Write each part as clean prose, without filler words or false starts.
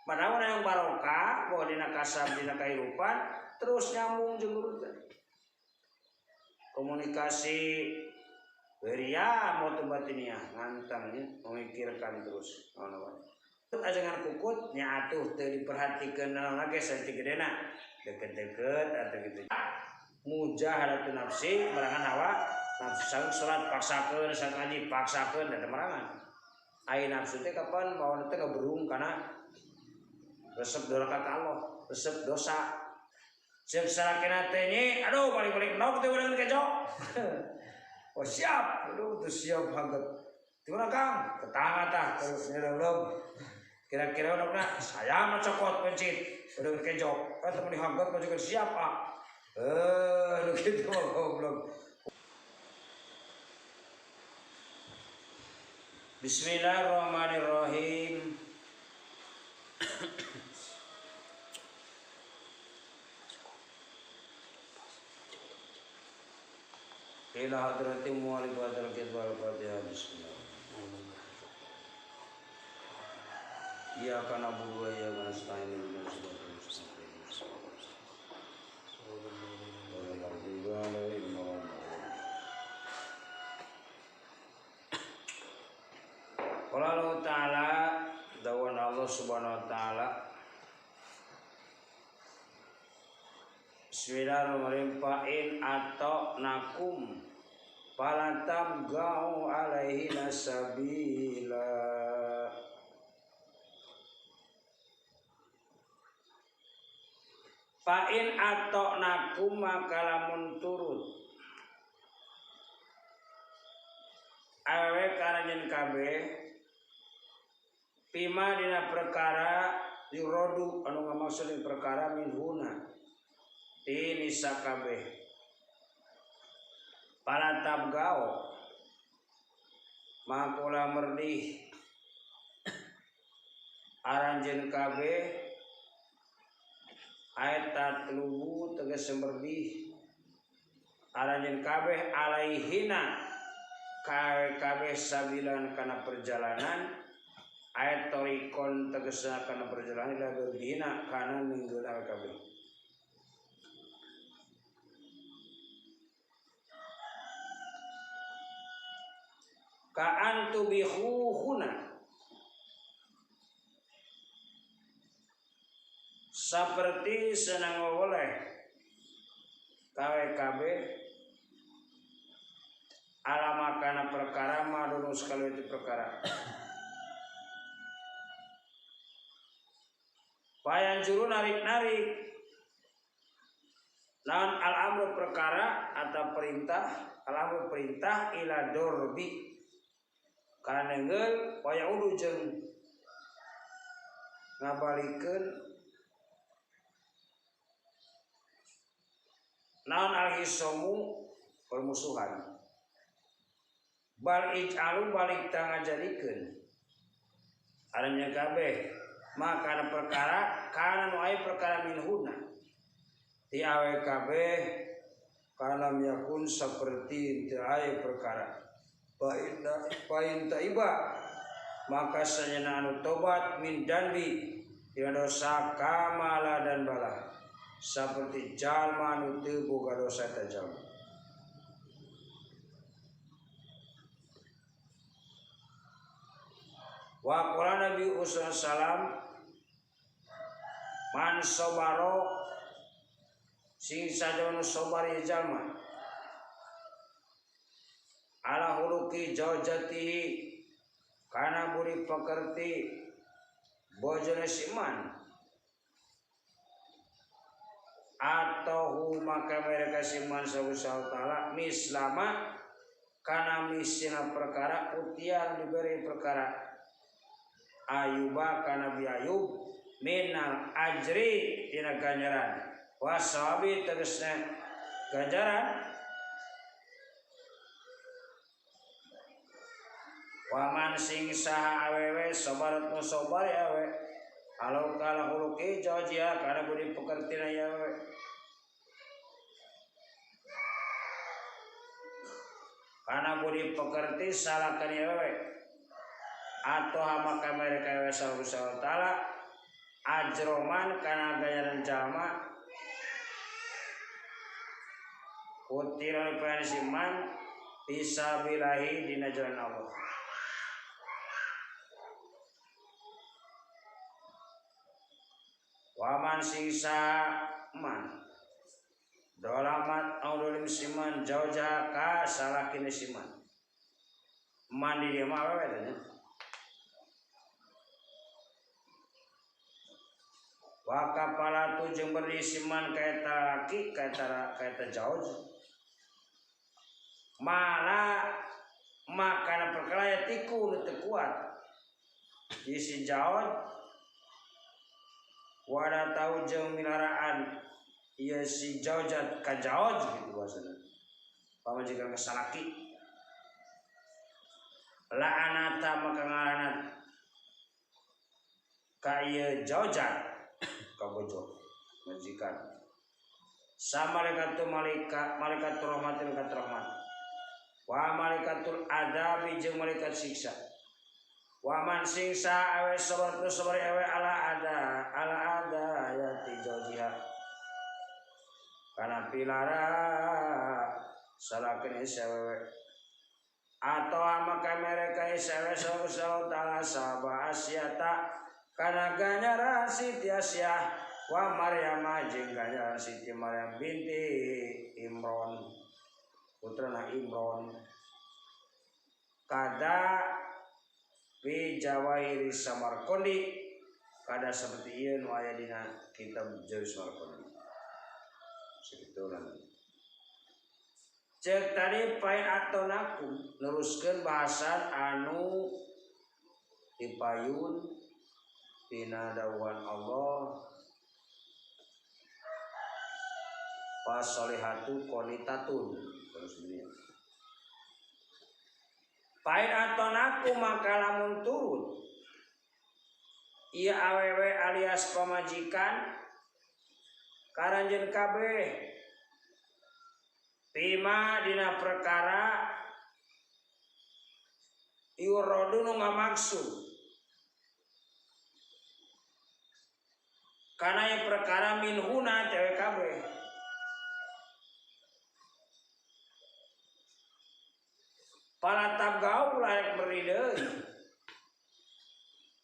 Padahal yang barokah bahwa dina kasab dina kahirupan terus nyambung jeung guru teh. Komunikasi ria mau batiniah ngantang nya memikirkan terus naon wae. Ajengan kukut nya atuh teu diperhatikeun naon ge saeutik gedena deket-deket atau gitu. Mujahadatun nafsi merangan hawa nafsu saung salat paksakeun salat ngaji paksakeun da merangan. Ai nafsu teh kapan mawana teh ngaberung kana resep doraka ka Allah, resep dosa. Ceuk salakina teh nyi, aduh balik-balik nok teh urang kejo. Oh siap, aduh tuh siap banget. Di mana Kang? Tetangga tah terus nyelem. Kira-kira nokna saya mah cokot pencit, urang kejo. Eta mah dihaget mah juga siap ah. Aduh gitu goblok. Bismillahirrahmanirrahim. Ila hadrati mu'alif hadral kidwal fatihah. Bismillah. Iyyaka na'budu wa iyyaka nasta'in. Ihdinas siratal mustaqim. Qala Allah Ta'ala, dawan Allah Subhanahu wa Ta'ala. Bismillahirrahmanirrahim. Fa'in atau nakum fala tabgau alaihi nasabila. Fa'in atau nakum maka lamun turut awewe karanjeun kabeh pima dina perkara yurodu anu ngamaksud dina perkara minhuna ti nisa kabeh pala tabgao maka ulah merdih aranjeun kabeh ayat tatlubu tegas merdih aranjeun kabeh alaihina kabeh sabilan kana perjalanan ayat torikon tegasna kana perjalanan ila berdina kana ninggal kabeh. Ka'an tubihuhuna seperti senang oleh KWKB alama kana perkara madunu sekali itu perkara payan juru narik-narik naon al-amru perkara atau perintah al-amru perintah ila dorbi kana nenggel waya udu jeung ngabalikeun naon al-hisomu permusuhan bal ij'alu balik tangajadikeun aranya kabeh maka perkara kana nu aya perkara minhuna ti awe kabeh kana yakun saperti teu aya perkara fa in taiba maka sanyana anu tobat min danbi dina dosa kamala dan bala seperti jalma anu teu boga dosa eta jalma. Wa qala Nabi sallam man sabaro sing saja nu sabar ieu jalma ala huluki zaujatihi kana buri pekerti bojone siman atau maka mereka siman sawu ta'ala mislama kana misina perkara utian diberi perkara Ayuba kana Nabi Ayub minal ajri tina ganjaran wasabi tegasna ganjaran waman sing saha awewe sabar nu sabar ya we alau kala huluki jawjia kana budi pekertina ya we kana budi pekerti salakan ya we atau maka mereka wa sallallahu taala Ajroman kana ganjaran jalma kutira siman fisabilillahi dina jalan Allah. Waman sisa man dolamat au dolim siman jauh-jauh ka salah kini siman mandi dia mah awewe teh. Wa kapalatu jeung beri siman ka eta laki ka eta jauh malah makana perkara tiku nu teu kuat di si jauh wada tahu jeung milaraan ieu si jaujat ka jauj gitu bahasana pamajikan ka salaki la'anata maka ngaranat ka ieu jaujat ka bojo majikan sa malaikatul malaikat malaikat rahmatil ka rahmat wa malaikatul adzabi jeung malaikat siksa. Waman singsa awe sabar tu sabar awe ala ada yati jaujiha kana pilara salakin isawewe atau maka mereka isawe saw ta'ala saba asyata kana ganjaran Siti Asyah wa Maryam jeung ganjaran Siti Maryam binti Imron putrana Imron kada fi Jawahiri Samarqandi kada seperti ieu nu aya dina kitab Jawahiri Samarqandi. Sakitu lah. Cek tadi pain atonakum neruskeun bahasan anu dipayun tina dawuhan Allah fasolihatu qonitatun terus ini. Pain atonaku maka lamun turut ieu awewe alias pamajikan karanjeun kabeh bima dina perkara yuradu nu ngamaksud kana ieu perkara minhuna tewe kabeh para tabgau layak beri deui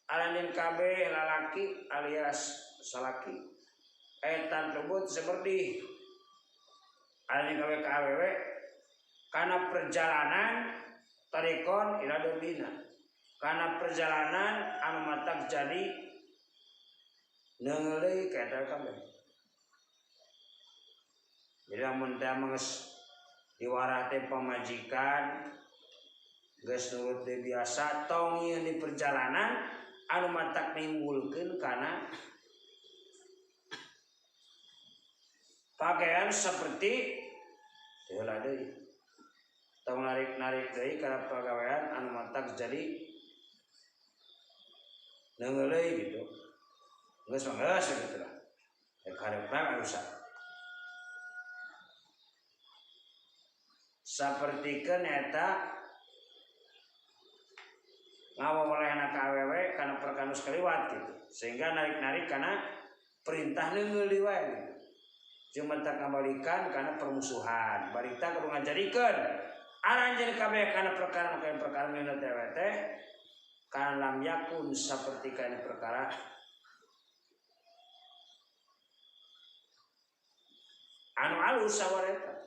aranjeun kabeh lalaki alias salaki eta tersebut seperti aranjeun kabeh ka awewe kana perjalanan tarikon ila domina kana perjalanan anu matak jadi neungeuleuy ka eta kabeh. Jadi lamun teh geus diwarah teh pamajikan geus nurut teh biasa tong ieu di perjalanan anu matak nimbulkeun kana pakaian seperti heula deui tong narik-narik deui kana pagawean anu matak jadi neungeuleuy gitu geus mah geus kitu lah rek hareup rusak sapertikeun eta ngawawalehna ka awewe kana perkara nu kaliwat gitu sehingga narik-narik kana perintah neungeul wae gitu jeung mentak ngabalikan kana permusuhan barita kudu ngajadikeun aranjeun kabeh kana perkara nu perkara nu teh kana lam yakun saperti kana perkara anu alus sawareta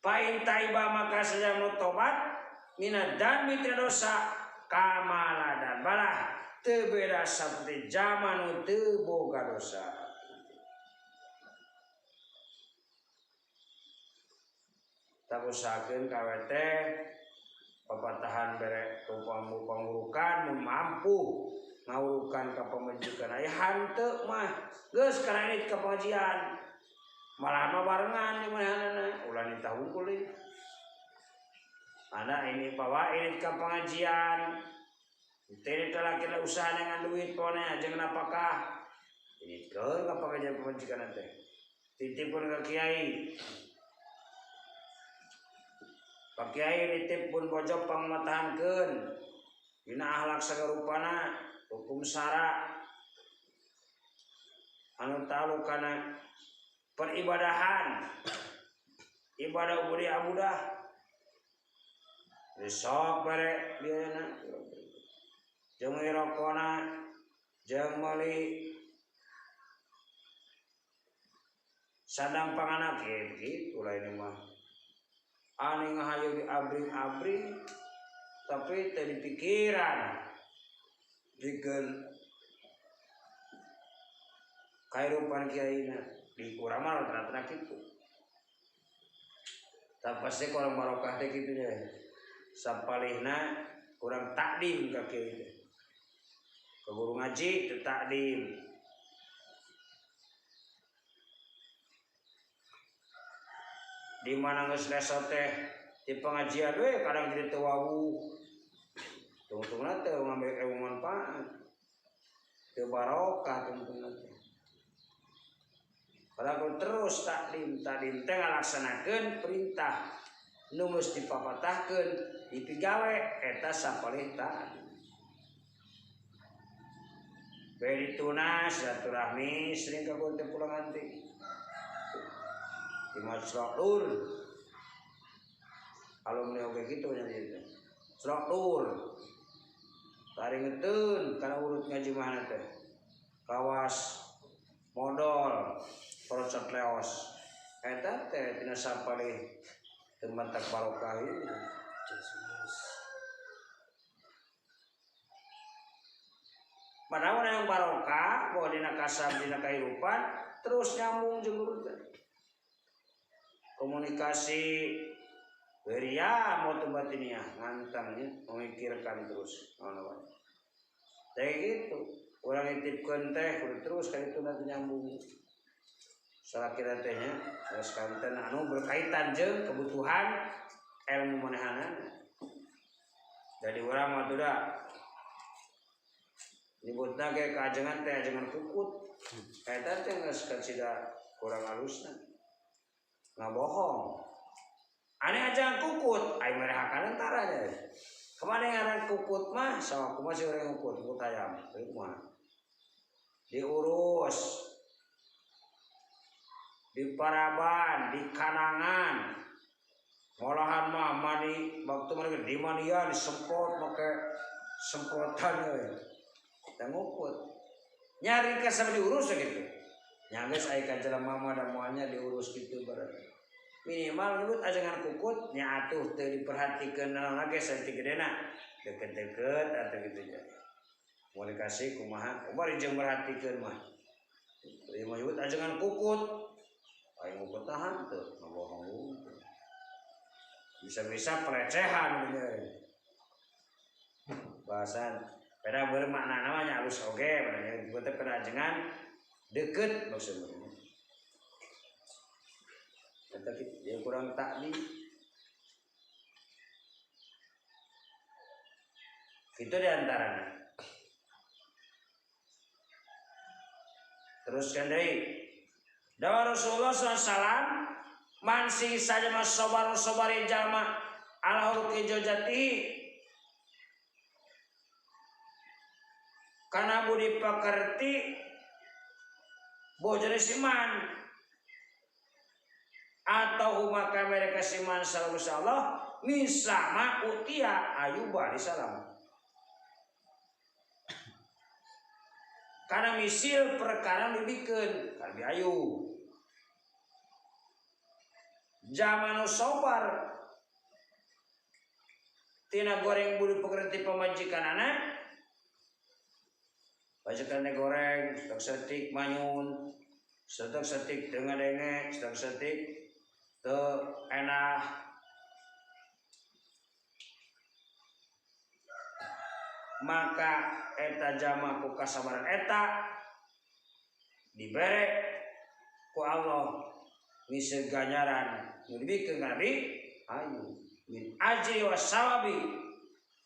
pain taiba maka saja nu tobat minad dambi tina dosa kamaladan balah teu beda saperti zaman nu teu boga dosa. Tabusakeun ka teh papatahan bere pangurukan nu mampu ngawurukan ka pamajikan aya hanteu mah geus kana ini ka pengajian malah mah barengan di manehna ulah nitah hungkul deui. Ana ini bawa ini ke pengajian tidak laki usaha dengan duit pokoknya jangan apakah ini ke pengajian pemajikan teh titipun ke kiai Pak Kiai nitip pun bojo pangmatahankeun dina akhlak sagarupana hukum Hukum sara anu talu kana peribadahan ibadah budi abudah besok bare biayana jeung rokona jeung meuli sadang panganak gitu lah ini mah anu ngahayu diabring-abring tapi teu dipikiran pikeun kahirupan kiaina di urang mah rata-rata kitu. Tapi pasti kurang barokah teh kitu nya. Sapalihna kurang takdim ka kiai teh. Ka guru ngaji teu takdim. Di mana geus leso teh di pengajian we kadang jadi teu wawuh. Tungtungna teh ngambil ilmu manfaat. Teu barokah tungtungna teh. Kalau terus taklim, taklim teh ngalaksanakeun perintah nu geus dipapatahkeun dipigawe eta sapalih taklim. Bae ditunas silaturahmi sering ka guru teh pulang anting. Di masrodur. Alumni oge kitu nya dieu teh. Srodur. Taringeteun kana urut ngaji mana teh. Kawas modal procot leos eta teh tina sapalih teu mantak barokah ieu. Padahal yang barokah bahwa dina kasab dina kahirupan terus nyambung jeung guru teh. Komunikasi beria mau batiniah ngantangnya memikirkan terus naon wae. Teh gitu urang nitipkeun teh kudu terus ka itu nanti nyambung. Salah kira tehnya terus kanten anu berkaitan jeung kebutuhan ilmu manehanana. Jadi urang mah tuh da nyebutna ge kaajengan teh ajengan kukut. Eta teh geus kacida kurang alusna. Ngabohong. Aneh ajengan kukut, ai merehakan tara nya. Kemana ngaran kukut mah sama kumaha sih urang ngukut, kukut ayam. Ieu kumaha? Diurus di paraban, di kanangan. Ngolahan mah mani waktu mereka di mania disemprot make semprotan we. Teu ngukut. Nyari ka sampe diurus gitu. Nya geus aya ka jelema mah da moalnya diurus kitu berarti. Minimal nyebut ajengan kukut nya atuh teu diperhatikeun naon ge saeutik gedena. Deket-deket atuh kitu nya. Komunikasi kumaha? Kumaha jeung merhatikeun mah. Ieu mah nyebut ajengan kukut. Aing mau tahan tuh, ngebohong. Bisa-bisa pelecehan gitu. Bahasan pada bermakna namanya halus oge, maknanya buat perajengan deket maksudnya. Tapi dia kurang taklim. Itu diantaranya. Terus kan dari Dawa Rasulullah SAW mansi saja mas sobar sobari jalma ala huruki jojati karena budi pekerti bojone siman atau umaka mereka siman sallallahu Allah misama utia ayuba salam karena misil perkara dibikeun karena ayu zaman sobar tina goreng budi pekerti pemajikan anak majikan goreng setek setik manyun setek setik dengan denge setek setik te enak maka eta jama ku kasabaran eta dibere ku Allah misal ganjaran dibikeun Nabi Ayub min ajri wasawabi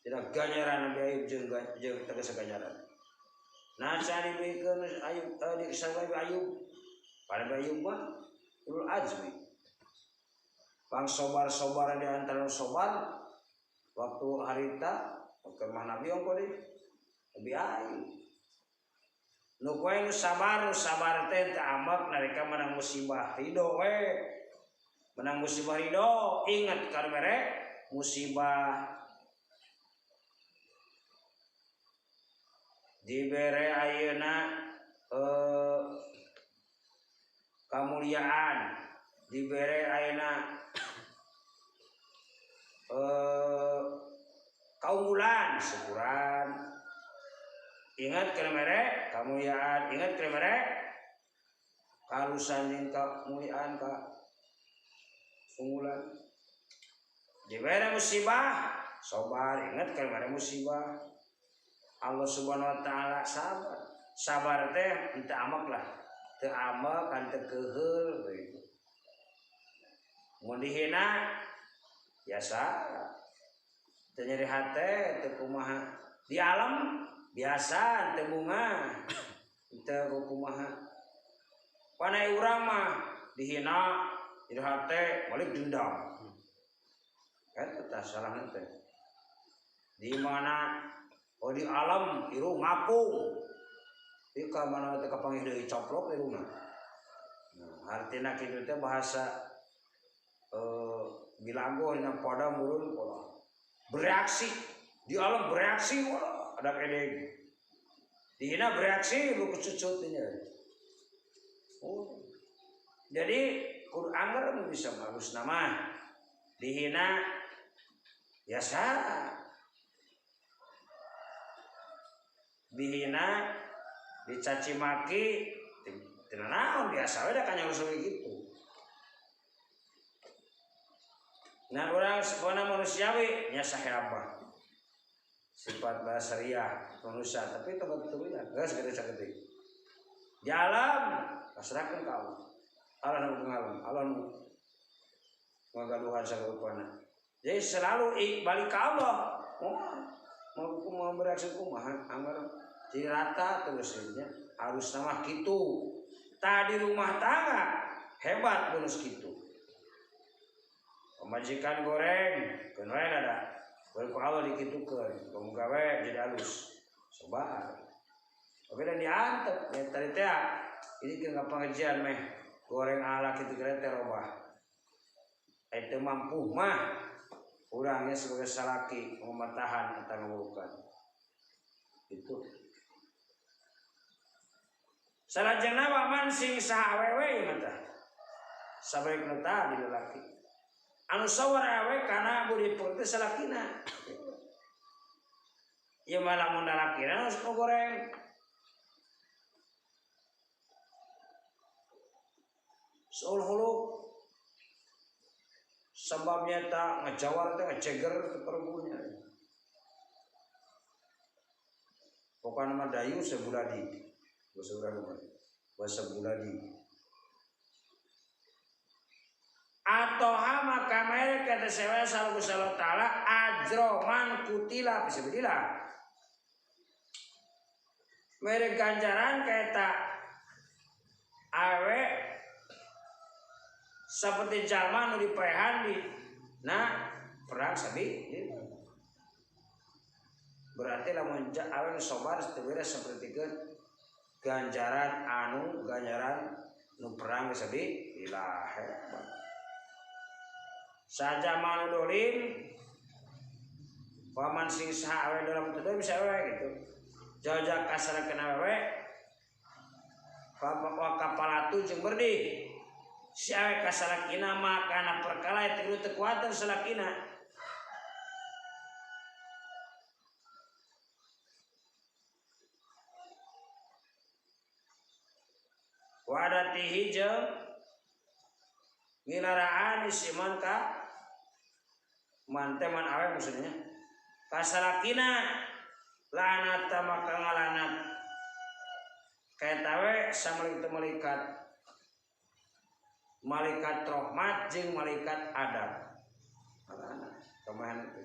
tidak ganjaran Nabi Ayub jeung tegas ganjaran nah cari dibikeun Ayub di sawabi Ayub pada Ayub mah ulul azmi pang sobar-sobar di antara sobar waktu harita ke mana Nabi ongko deui Nabi Ayub Nu koe nu sabar teh teu amek nalika menang musibah ridho we. Menang musibah ridho, ingat kana mere musibah. Dibere ayeuna kamuliaan, dibere ayeuna kaunggulan, syukuran. Ingat kana mere kamuliaan, ingat kana mere kalusan jeung kamuliaan ka unggulan. Dibere musibah, sabar, ingat kana mere musibah. Allah Subhanahu wa taala sabar. Sabar teh teu amek lah. Teu amek kan teu keuheul gitu. Mun dihina biasa. Teu nyeri hate, teu kumaha. Di alam biasa teu bunga. Teu kumaha. Panai urang mah dihina, nyeri hate, balik dendam. Eta tah salahna teh. Di mana oh di alam irung ngapung. Di ka mana teh kapanggih deui coplok irungna. Nah, hartina kitu teh bahasa bilago dina pada murun pola. Bereaksi di alam bereaksi wah ada kedeng. Dihina bereaksi lu kecucut nya. Oh. Jadi kudu angger bisa bagus nama. Dihina biasa. Dihina, dicaci maki, teu naon biasa we da kanya usul gitu. Nah urang sebenarnya manusiawi nya saheabah. Sifat basariah manusia tapi itu betul ya, geus gede saketik. Di alam pasrahkeun ka Allah. Allah nu ngalam, Allah nu ngagaduhan sagarupana. Jadi selalu balik ka Allah. Oh, mau bereaksi kumaha anggar jadi rata terus nya harus nama kitu. Tadi rumah tangga hebat bonus kitu. Pemajikan goreng keun we ada. Ku Allah dikitukeun, kamu gawe jadi halus. Sabar. Oke dan diantep ya tadi teh ini keur ngapangejian meh goreng ala kitu kira teh robah. Eta mampu mah urangnya sebagai salaki mematahan atau ngaburukan. Itu. Salajengna waman sing saha awewe ieu mah tah. Sabarek nu tadi lalaki. Anu sawar awewe kana budi pekerti salakina. Ieu mah lamun lalakina geus goreng. Suul huluk. Sebabnya tak ngejawar teh ngeceger ke perbunya. Pokoknya nama dayu sebuladi. Bahasa urang mah. Bahasa buladi. Atau hama kamere kata sewa sallallahu alaihi taala ajro man kutila fisabilillah. Mere ganjaran kaeta awe seperti jalma nu dipaehan di na perang sabi. Berarti lamun awe nu sabar teu beres seperti ganjaran anu ganjaran nu perang sabi ilah hebat. Saja manu dolim paman sing saha awe dalam teu bisa awe gitu. Jauh-jauh kasar kena awe wa kapalatu jeung berdih. Si awe kasalakina makana perkara itu teu kuatan salakina. Wadatihi jeung ngilaraan isiman ka man teh man awe maksudnya kasalakina lanat maka ngalanat kaeta we samalik teu malaikat malaikat rahmat jeung malaikat adab ngalanat kamahan itu.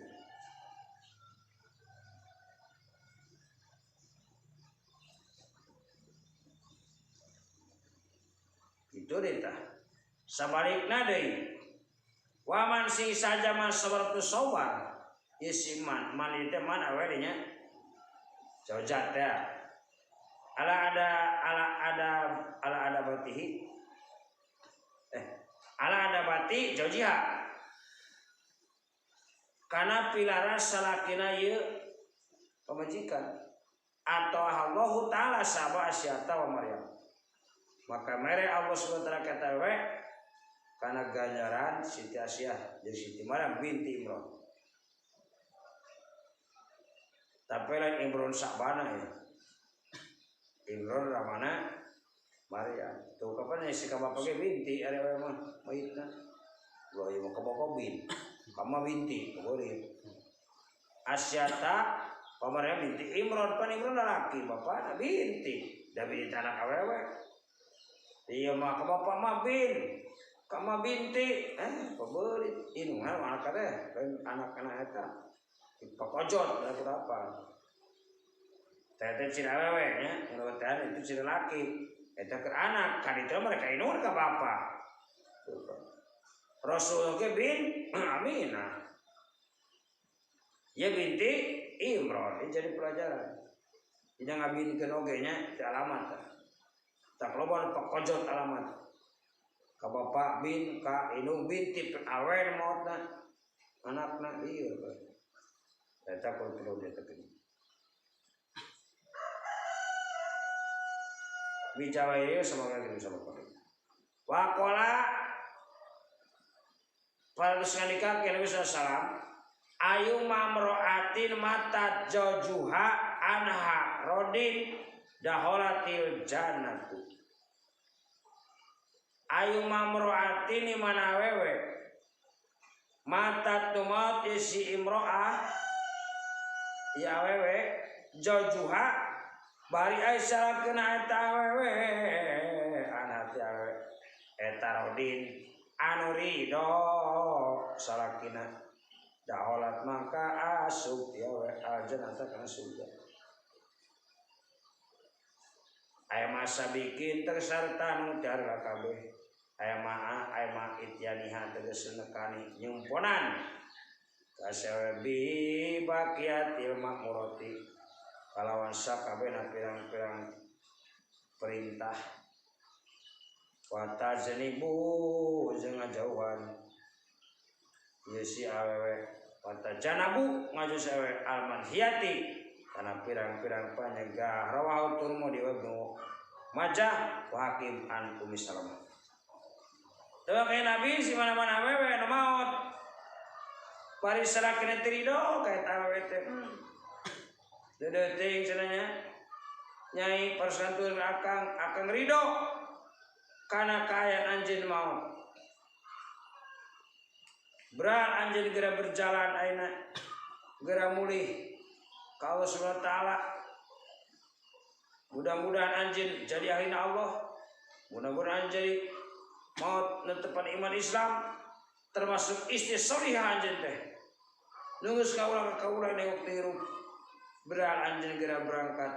Itu deh tah. Sabalikna deui. Waman sing saja man sabartu sabar. Isi man man itu man awe nya. Jauh teh. Ala ada marwati jaujiha kana pilara salakina ieu pamajikan atau Allah Ta'ala saba Asyata wa Maryam maka mere Allah Subhanahu wa taala kata we kana ganjaran Siti Asyah jeung Siti Maryam binti Imron tapi lain Imron sabana ya Imron ramana Maryam tuh kapan si ka bapak ge binti ari we mah mayitna ulah ieu mah ka bapak bin kama binti boleh Asyata wa Maryam binti Imron pan Imron lalaki bapana binti da binti anak awewe ieu mah ka bapak mah bin kama binti pabeulit inungan anak teh lain anak-anak eta dipakojot da berapa teh ciri awewe nya nu teh itu ciri laki eta keur anak kan itu mereka inungan ka bapak Rasul ge bin Aminah ya binti Imron ini jadi pelajaran tidak ngabinkeun oge nya teu alamat tak loba pakojot alamat ka bapak bin ka indung binti awen maotna anakna ieu eta kudu perlu ditekeun bicara ieu semoga kita bisa berkata waqala parantos ngandika Nabi sallallahu alaihi wasallam ayu mamroatin mata jaujuha anha rodin daholatil jannatu ayu mamroatin mana wewe mata tumaut isi imroah ya wewe jaujuha bari aisyah kena eta wewe anha ti awewe eta rodin anu ridho salakina daholat maka asup ya we aljannata kana surga aya masa bikin tersarta nu tiarla kabeh aya maa aya ma ityaniha tegas nekani nyumponan kasawe bi baqiyatil makmurati kalawan sakabehna pirang-pirang perintah wa tajnibu jeung ngajauhan ieu si awewe wa tajanabu ngaju si awewe almanhiyati kana pirang-pirang panyegah rawahu Tirmidzi wa Ibnu Majah wa Hakim an Ummi Salamah. Teu kaya Nabi si mana-mana awewe nu maot bari salakina teu ridho ka eta awewe teh. Deudeuh teuing cenah nya nyai parsantueun akang akang ridho kana kaayaan anjeun maot. Berat anjeun geura berjalan ayeuna geura mulih ka Allah Subhanahu wa taala. Mudah-mudahan anjeun jadi ahlina Allah. Mudah-mudahan anjeun jadi maot netepan iman Islam termasuk istri sholihah anjeun teh. Nu geus kaula ka kaula nengok teh hirup. Berat anjeun geura berangkat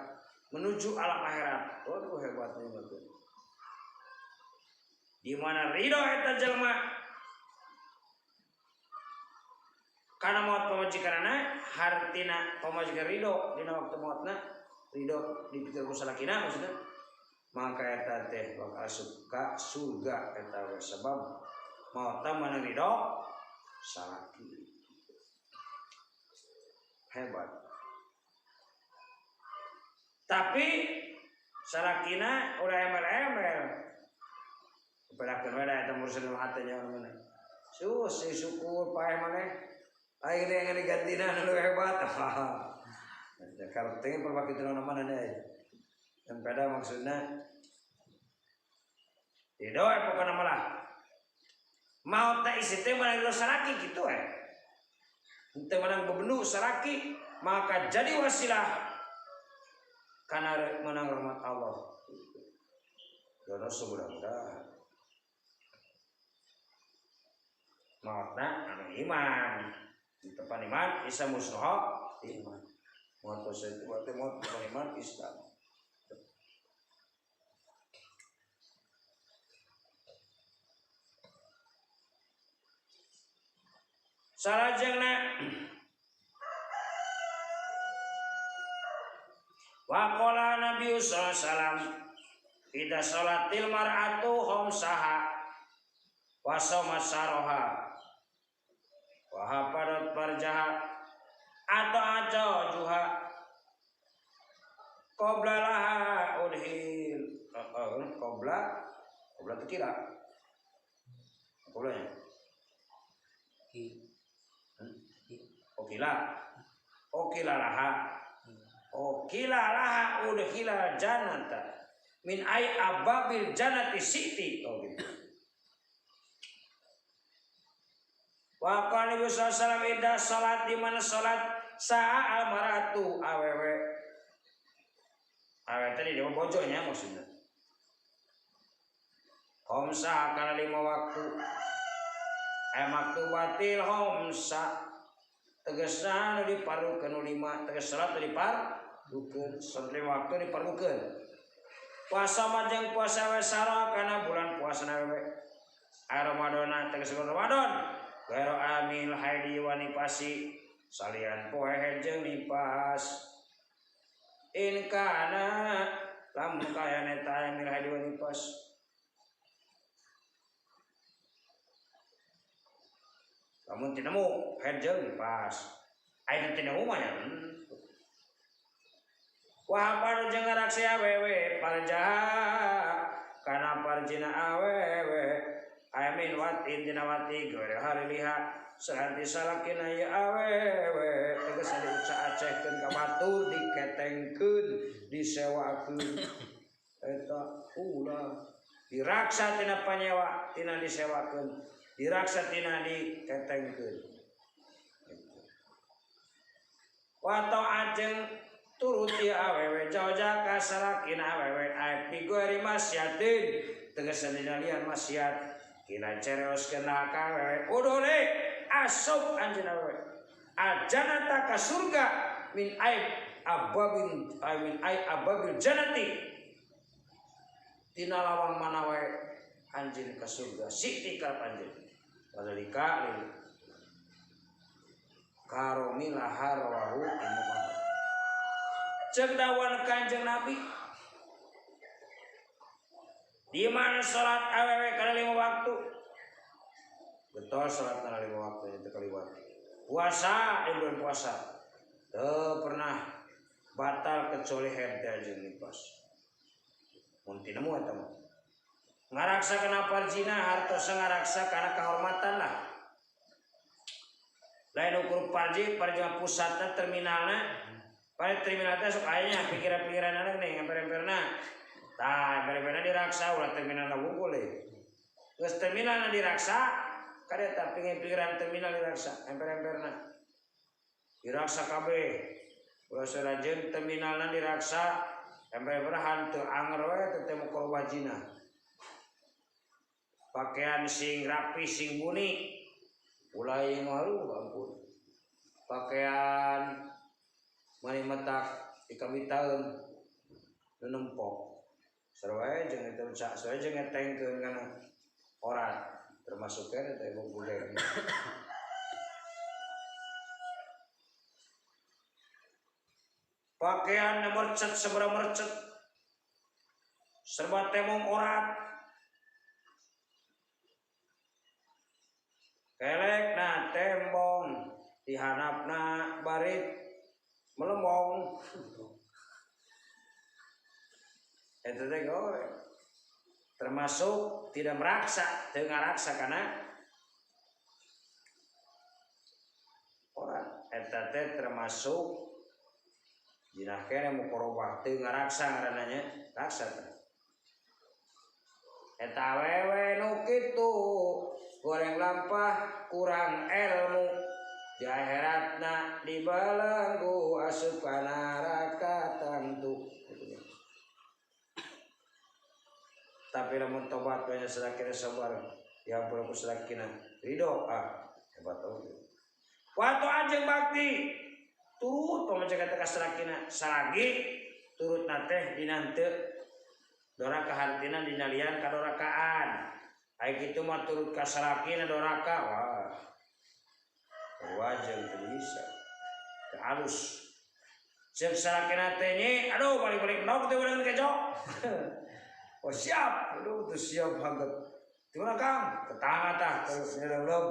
menuju alam akhirat. Waduh hebat nih mah. Di mana ridho eta jelema kana maot pamajikanana hartina pamajikan ridho dina waktu maotna ridho dipikir ku salakina maksudna maka eta teh bakal asup ka surga eta we sebab maotna mana ridho salaki hebat tapi salakina ulah emel-emel perakeun we da eta mursil hate nya mana sus syukur paeh maneh aing teh ngene gantina nu hebat. Ya kalau teh perbagi teu mana deui. Yang pada maksudna ridho pokona malah maot teh isi teh menang ridho salaki kitu we. Henteu menang bebendu salaki maka jadi wasilah kana menang rahmat Allah. Dono mudah-mudahan maotna anu iman di depan iman isa musroh iman maot itu berarti maot depan iman Islam. Salajengna waqala Nabi sallallahu alaihi wasallam idza sholatil mar'atu khamsaha Wasoma saroha wa hafadat farjaha atau aco juha qabla laha udhil qabla qabla itu kira qablanya okila okila laha okila laha udhila jannata min ay ababil jannati siti. Oh gitu. Wa qala Nabi sallallahu alaihi wasallam idza salat di mana salat sa'a almaratu awewe. Awewe tadi dia bojonya maksudnya. Khamsa kana 5 waktu. Ay maktubatil khamsa tegasna nu diparlukeun nu 5 tegas salat nu diparlukeun salat 5 waktu diparlukeun. Puasa majeng puasa we sara kana bulan puasa na we. Ay Ramadana tegas bulan Ramadan. Gairu amil haidi wa nifasi salian poe jeung nifas in kana lamun kaya neta amil haidi wa nifas lamun teu nemu haid jeung nifas aya teu nemu mah nya wa haparu jeung ngaraksa awewe parja kana parjina awewe amin watin dinawati gore hari liha sahanti salakina ya awewe tegas diucap-acehkeun ka batur diketengkeun disewakeun eta ulah diraksa tina panyewa tina disewakeun diraksa tina diketengkeun wa ta'ajeng turut ya awewe jauh-jauh ka salakina awewe ai pigori masyatin tegas dina maksiat kila cereos kena kawewe udole asup anjeun awewe aljanata ka surga min aib ababin min aib ababil jannati tina lawang mana wae anjeun ka surga siti ka anjeun wadalika lil karomi lahar wahu ilmu ceuk dawan Kanjeng Nabi di mana salat awewe kana 5 waktu betul salat kana 5 waktu itu kaliwat puasa di bulan puasa teu pernah batal kecuali haid jeung nifas mun teu nemu eta mah ngaraksa kana parjina hartos ngaraksa kana kehormatan lah lain ukur parji parji pusatna terminalna pada terminal teh sok aya nya pikiran-pikiran anak nih ngamper-amperna. Tah, emper-emperna diraksa ulah terminalna wungkul deui. Geus terminalna diraksa, kada eta pikiran terminal diraksa, emper-emperna. Diraksa kabeh. Ulah sarajeun terminalna diraksa, emper-emperna hanteu anger we teu teh mukorobajina. Pakaian sing rapi sing muni. Ulah ieu malu ampun. Pakaian mani metak dikabitaeun nu nempok. Sarua jeung eta sarua jeung ngetengkeun kana orat termasuk kana teh budaya. Pakaian mercet sebera mercet serba temong orat kelekna tembong dihanapna barit melembong. Eta teh gore. Termasuk tidak meraksa, teu ngaraksa kana orang. Eta teh termasuk jinah kene mukorobah teu ngaraksa ngaranna nya, raksa teh. Eta awewe nu kitu goreng lampah kurang ilmu di akhiratna dibalenggu asup ka neraka tangtu. Tapi lamun tobat banyak salakina sabar yang perlu salakina ridho ah hebat oge. Waktu anjing bakti turut pamajikan teh salakina salagi turut na teh dina henteu doraka hartina dina lian kadorakaan. Ai kitu mah turut ka salakina doraka wah. Wajar teu bisa. Teu alus. Ceuk salakina teh nyi aduh balik-balik nok teh urang kejo. Oh siap, aduh tuh siap banget. Di mana Kang? Tetangga tah terus belum.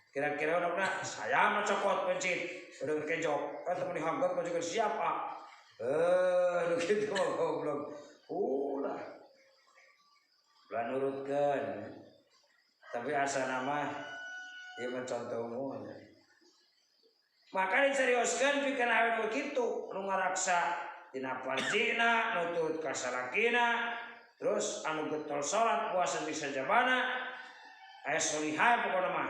Kira-kira urangna saya mah cokot pencit, udah kejok. Eta meni hanggat mah juga siap ah. Nu kitu mah goblok. Ulah. Ulah nurutkeun. Tapi asa nama ieu mah contoh umum. Maka diseriuskeun pikeun awewe nu kitu, nu ngaraksa dina parjina, nu turut ka salakina, terus anu getol salat puasa di sajabana, aya solihah pokona mah.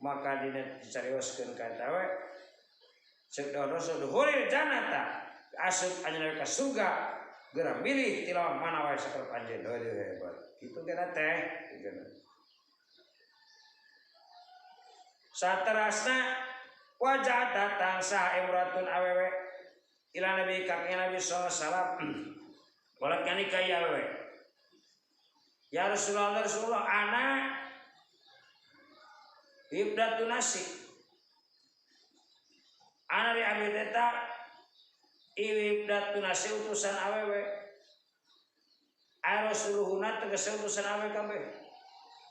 Maka dina dicarioskeun ka eta we ceuk Rasul duhuril jannata asup anjeunna ka surga geura milih tilawah mana wae sakerep anjeun. Heuh hebat. Kitu geuna teh geuna. Saterasna wajah datang sah imratun awewe ila nabi ka Nabi sallallahu alaihi wasallam. Walat kani ka ieu awewe. Ya Rasulullah, Rasulullah ana ibdatu nasi. Ana di abdi teh ibdatu nasi utusan awewe. Ai Rasuluhuna tegese utusan awewe kabeh.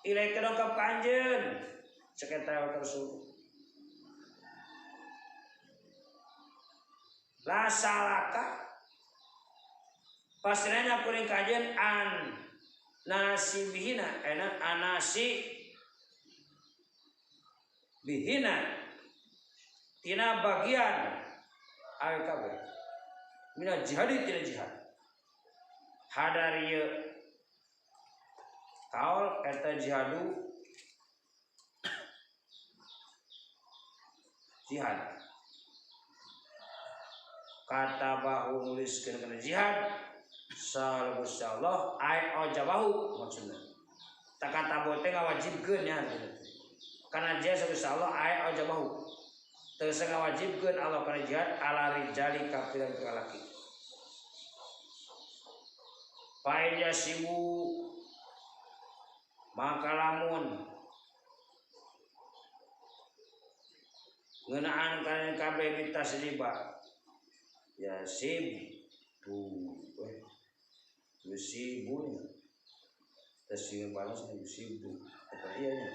Ilaika dongkap ka anjeun. Cek eta ka Rasul. La salaka pasirana kuring ka anjeun an nasibihina enak anasi bihina tina bagian awe kabeh mina jihadi tina jihad hadari kaul eta jihadu jihad kata bahu nuliskeun kana jihad sal Gusti Allah ai ojabahu maksudna tak kata bote ngawajibkeun nya kana jihad Gusti Allah ai ojabahu teu ngawajibkeun Allah kana jihad ala rijali kafiran ka laki fa yasibu maka lamun ngeunaan kana kabeh bitasliba yasibu yusibu tasir balas yusibu apa iya nya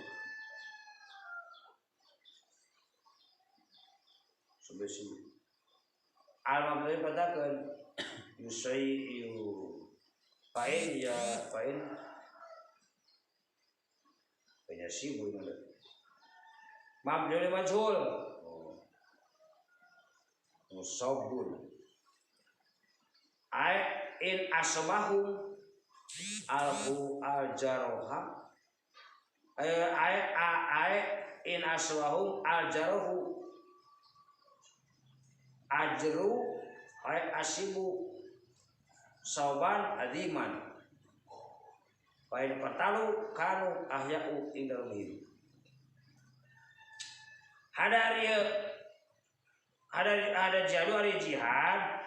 sebesi al-mabni patakeun yusai yu fa'in ya fa'in yasibu ini mabni majhul musabun ai in asbahu alhu aljaroha ai ai in asbahu aljarohu ajru ai asibu sauban adiman fa in qatalu kanu ahya'u indal muhim hadari ada jadu ari jihad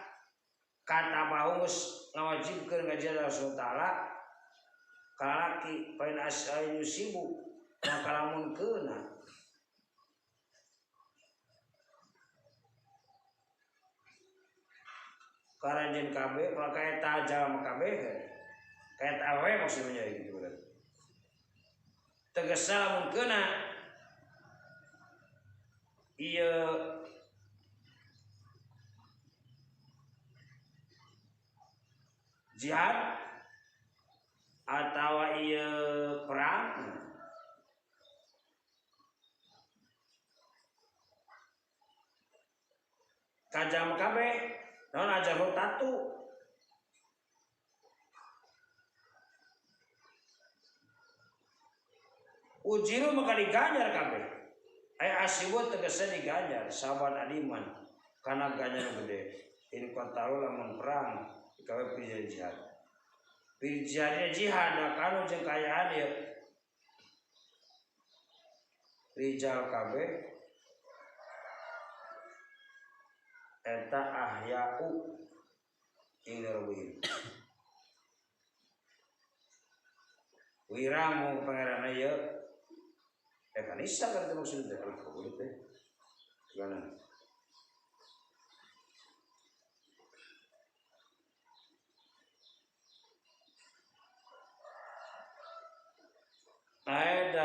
kata bahu geus ngawajibkeun ngajian Rasul taala ka lalaki pain asai yusibu maka lamun keuna karanjeun kabeh maka eta jalma kabeh ka eta awewe maksudnya gitu berarti tegasna lamun keuna ieu jihad atau ieu perang kajam kabeh naon ajar tatu ujiru maka diganjar kabeh ai asibu tegese diganjar saban adiman kana ganjar gede in qatalu lamun perang kawe pilihan jihad pilihannya jihad kanu jeung kaayaan ieu rijal kabeh eta ahya'u ing darwin wiramu pangeran ieu kanisa kan teh maksudna teh kalau teh gimana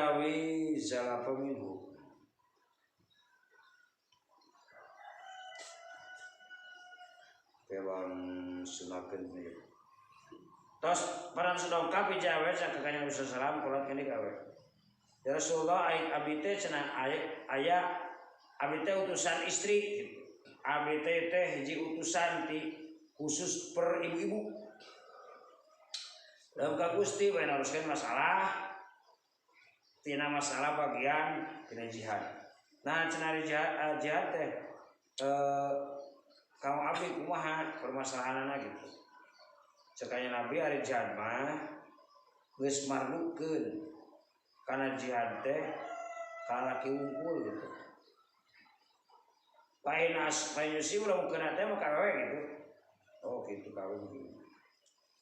Utawi zalafa minhu kewang semakin ieu. Tos paran dongkap hiji awewe ka Kanjeng Rasul sallam kulat kene ka awewe. Ya Rasulullah aing abdi teh cenah aya abdi teh utusan istri gitu. Abdi teh hiji utusan ti khusus per ibu-ibu. Dalam ka Gusti bae naruskeun masalah tina masalah bagian tina jihad. Nah cenah jihad, jihad teh kamu abdi kumaha permasalahanana gitu. Cekanya Nabi ari jihad mah geus marlukeun kana jihad teh ka laki wungkul gitu. Painas painyusi ulah mukena teh mah kawewe gitu. Oh gitu kawe gitu.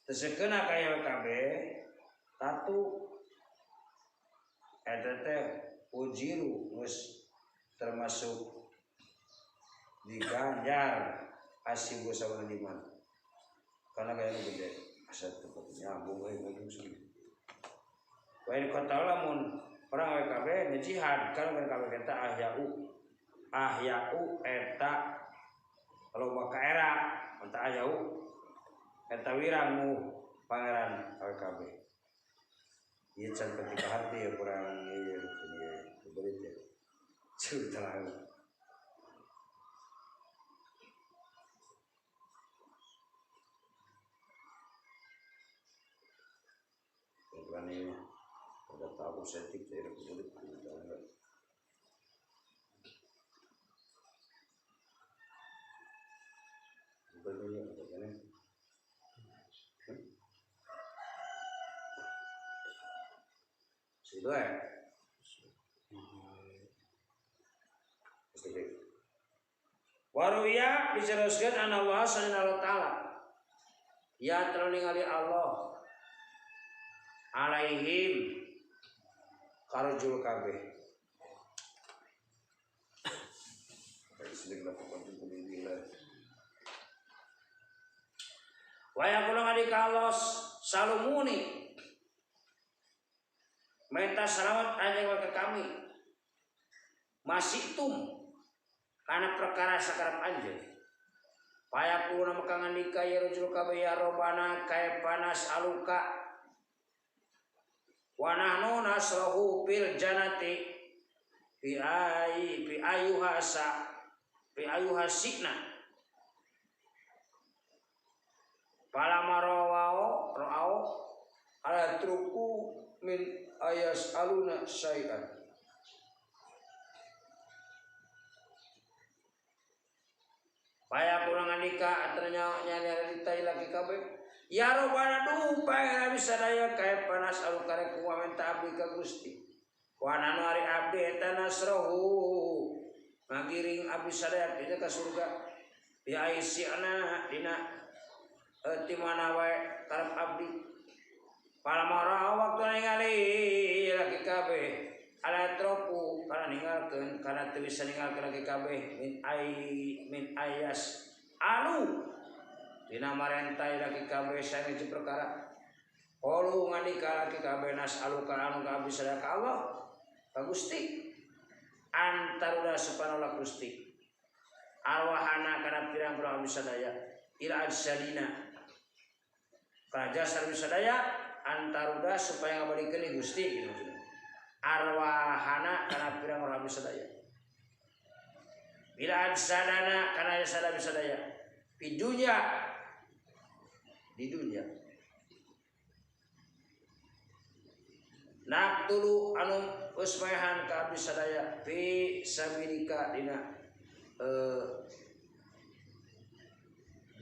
Teu kena ka kabeh tatu eta teh ujiru geus termasuk diganjar asibu sawana liman. Karena kayaknya gede asa tempat nyambung euy ngomong sih. Wa in qatala lamun perang WKB ngejihad kan WKB eta ahya'u eta loba ka era eta ahya'u eta wirangmu pangeran WKB. Ieu can ketika hati ya kurang ieu ieu berit ya. Cerita lalu. Ini ada tahu setik dari kulit situ ya. Waruya diceroskan Allah subhanahu wa ta'ala ya terlalu ningali Allah alaihim karjul kabeh. Wa yaqulu ngadi kalos salumuni minta salawat anjing ke kami masih tum karena perkara sakarep anjeun. Payaqulu maka ngandika ya rujul kabeh ya robana kaya panas aluka wa nahnu nasrahu fil jannati bi ay bi ayuhasa bi ayuhasina pala marawao ra'au ala truku min ayas aluna syai'an. Paya kurang andika atranya nyari ditai lagi kabeh ya robbana duh pangeran bisa daya kaya panas alu kare kumaha minta abdi ka Gusti. Wa nanu ari abdi eta nasrohu ngagiring abdi sadaya dina ka surga bi aisina dina ti mana wae karep abdi. Palamara waktu ningali laki kabeh ala tropu kana ninggalkeun kana teu bisa ninggalkeun laki kabeh min ai min ayas alu dina marentai laki kabeh sanes perkara qalu ngandika laki kabeh nas'aluka anu ka abdi sadaya ka Allah ka Gusti antaruda subhanallah Gusti arwahana kana pirang-pirang abdi sadaya ila ajsadina kana jasad abdi sadaya antaruda supaya ngabalikeun Gusti gitu maksudna arwahana kana pirang-pirang abdi sadaya ila ajsadana kana jasad abdi sadaya di dunia di dunia nak tulu anu usmahan ka abdi sadaya fi sabilika dina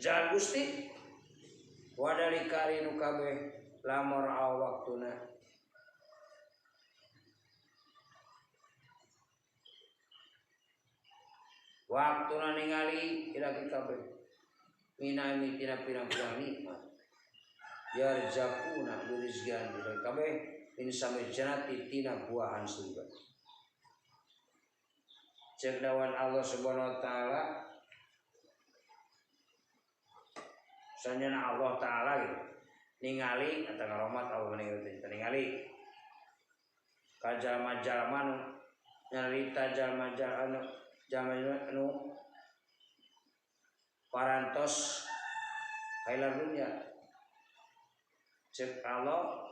jalan Gusti wadalika rinu kabeh lamor waktuna waktuna ningali ilaki kabeh minami tina pirang-pirang nikmat yarjakuna birizkian dina kabeh min samir jannati tina buahan surga. Cek dawan Allah Subhanahu wa taala sanjana Allah taala gitu ningali atau ngaromat Allah ningali ningali Ka jalma-jalma nu nyarita jalma-jalma jalma nu parantos kailar dunya. Cek Allah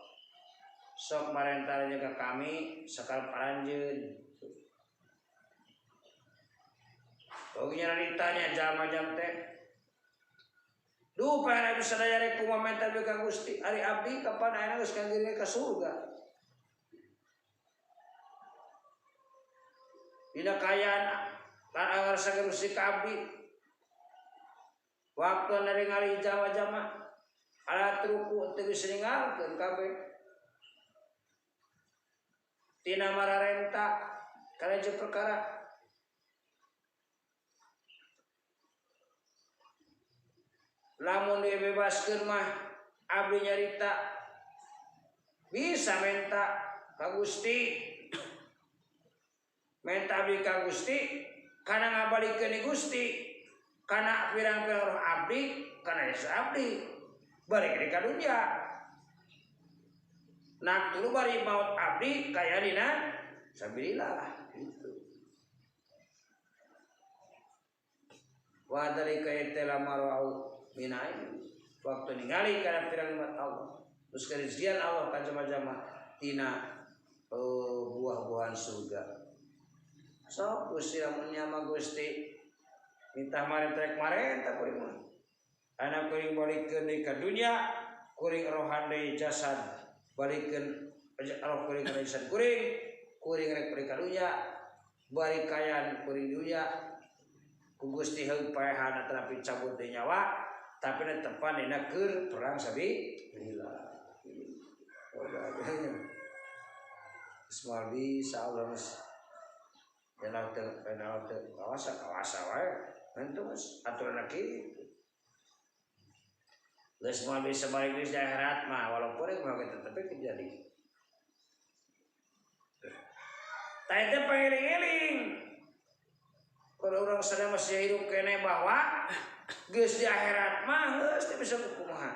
sok marentah ka kami sakarep aranjeun. Oh nyaritanya jalma-jalma teh duh pangeran sadaya rek kumaha menta ka Gusti ari abdi kapan ayeuna geus kanggiring ka surga. Dina kaayaan ngarasa Gusti ka abdi waktu ningali jalma-jalma ala truku teu geus ningalkeun kabeh tina mararenta kana jeung perkara lamun dibebaskeun mah abdi nyarita bisa menta ka Gusti menta abdi ka Gusti kana ngabalikeun ni Gusti kana pirang-pirang roh abdi kana jasa abdi balik ka dunya nak tulu bari maut abdi kaya dina sabilillah gitu. Wa dalika yatala marau minai waktu ningali kana pirang nikmat Allah terus kerizkian Allah ka jama-jama tina buah-buahan surga. Sok Gusti lamun nya mah Gusti minta marentrek marenta kuring mah ana kuring balikeun deui ka dunya kuring rohan deui jasad balikeun roh kuring ka jasad kuring kuring rek balik ka dunya bari kayan kuring dunya ku Gusti heung paehan atanapi cabut deui nyawa tapi netepan dina keur perang sabilillah. Ismail bisa Allah geus cenah teu cenah teu kawasa kawasa wae nentu geus aturan kitu. Geus moal bisa balik deui di akhirat mah walaupun rek mah kitu tapi terjadi. Tah eta pangiling-iling. Kalau urang sadaya masih hidup keneh bahwa geus di akhirat mah geus teu bisa kumaha.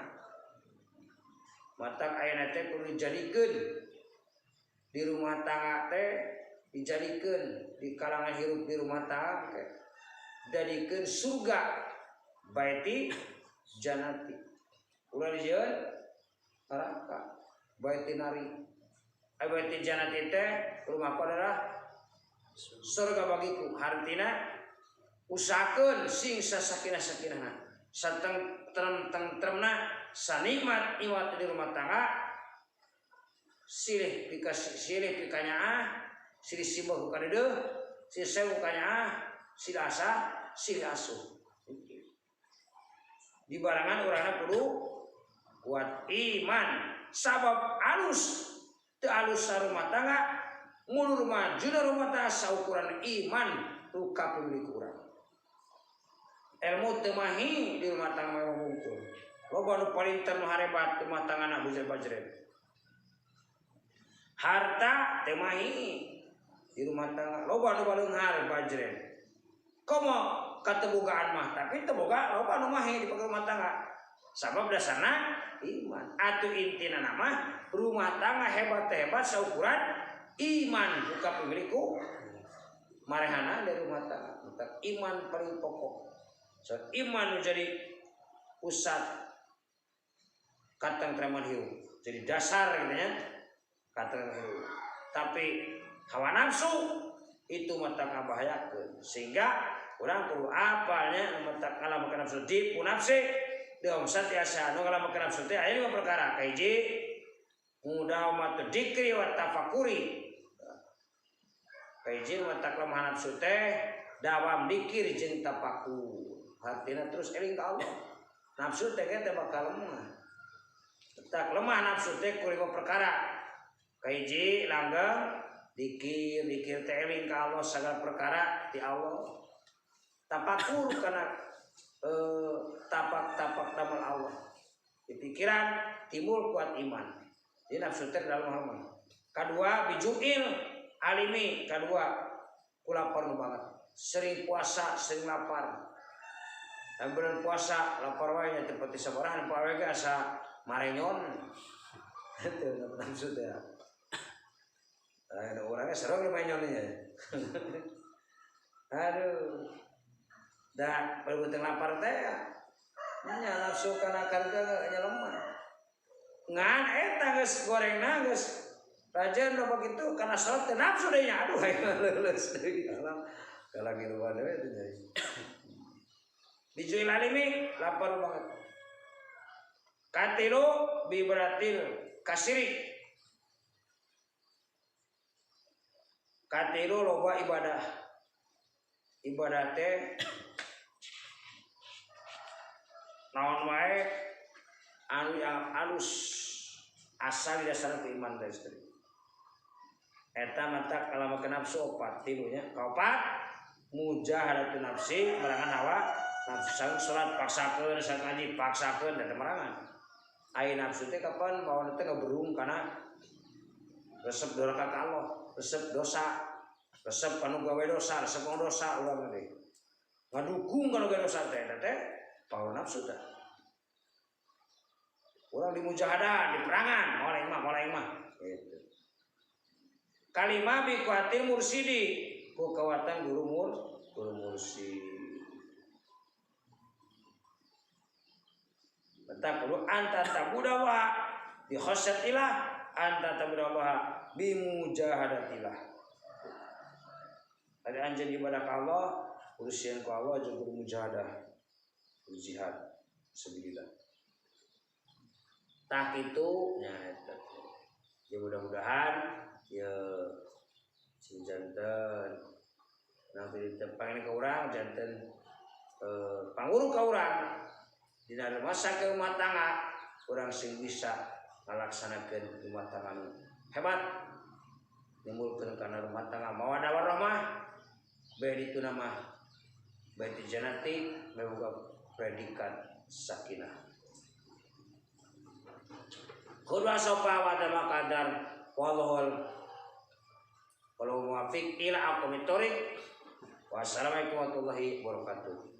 Matak ayeuna teh kudu dijadikeun di rumah tangga teh dijadikeun di kalangan hirup di rumah tangga teh jadikeun surga baiti janati. Ulah dijieun neraka baiti nari. Ai baiti janati teh rumah adalah surga bagiku. Hartina usahakeun sing sasakinah-sakinahna sateng trem-tremna sanikmat iwat di rumah tangga silih pikasih silih pikanyaah silih simbah ku kadeudeuh silih sewu kanyaah silih asa silih asuh. Di barangan urangna kudu kuat iman sabab alus teu alus sarumah tangga mulur majuna rumah tangga saukuran iman nu kapemilik urang. Ilmu teu mahi di rumah tangga mah hungkul. Loba nu palinter nu harebat rumah tanggana bujer-bajret. Harta teu mahi di rumah tangga loba nu baleunghar bajret. Komo katebogaan mah tapi teu boga loba nu mahi di rumah tangga. Sabab dasarna iman. Atuh intina mah rumah tangga hebat-hebat saukuran iman buka pemilikku marehana dari rumah tangga. Iman paling pokok. So, iman menjadi pusat katentreman hirup. Jadi dasar gitu ya katentreman hirup. Tapi hawa nafsu itu mata ngabahayakeun sehingga urang kudu apalnya mata ngalamukeun nafsu dipu nafsi deum satiasa nu ngalamukeun nafsu teh aya lima perkara. Kahiji mudawamatu dzikri wa tafakuri. Kahiji mata lemah nafsu teh dawam dikir jeung tafakur. Hartina terus eling ka Allah. Nafsu teh teh bakal lemah. Tak lemah nafsu teh ku lima perkara. Kahiji langgeng dikir, dikir teh eling ka Allah segala perkara ti Allah. Tafakur kana tapak-tapak damel Allah. Di pikiran timbul kuat iman. Jadi nafsu teh dalam lemah. Kadua bijuil alimi, kadua kulapar nu banget. Sering puasa, sering lapar. Dan bulan puasa lapar wae nya teu pati sabaraha poe ge asa marenyon. Itu nafsu teh. Ada orangnya serong di manyonnya. Aduh. Da perbuatan lapar teh nya nafsu kana karga nya lemah. Ngan eta geus gorengna geus rajan loba kitu kana salat teh nafsu deui nya aduh leuleus deui alam kalangiluan we teh jadi. Bijuil alimi lapar banget. Katilu biberatil kasiri. Katilu loba ibadah. Ibadah teh naon wae anu yang alus asal dasar iman teh istri. Eta mata kalama ke nafsu opat tilunya. Kaopat mujahadatun nafsi merangan hawa nafsu sareng salat paksakeun sareng ngaji paksakeun eta merangan. Ai nafsu teh kapan mawa teh ngaberung kana resep doraka ka Allah, resep dosa, resep kanu gawe dosa, resep kanu dosa urang teh. Ngadukung kanu gawe dosa teh eta teh power nafsu teh. Urang di mujahadah, di perangan, moal aing mah gitu. Kalima bi kuatil mursidi, ku kawatan guru mursid. Bentar perlu anta tabudawa bi khasyatillah, anta tabudawa bi mujahadatillah. Ada anjeun ibadah ka Allah, urusan ku Allah jeung guru mujahadah, guru jihad sabilillah. Tah kitu nya eta. Ya mudah-mudahan ya sing janten nanti ditepangin ke urang janten panguru ka urang dina masa ke rumah tangga urang sing bisa ngalaksanakeun rumah tangga nu hebat nimbulkeun kana rumah tangga mawaddah warahmah bae ditu nama bae di jannati bae boga predikat sakinah. Khudwa sofa wa dama qadar wallahu walau muwafiq ila aqwamit thoriq. Wassalamualaikum warahmatullahi wabarakatuh.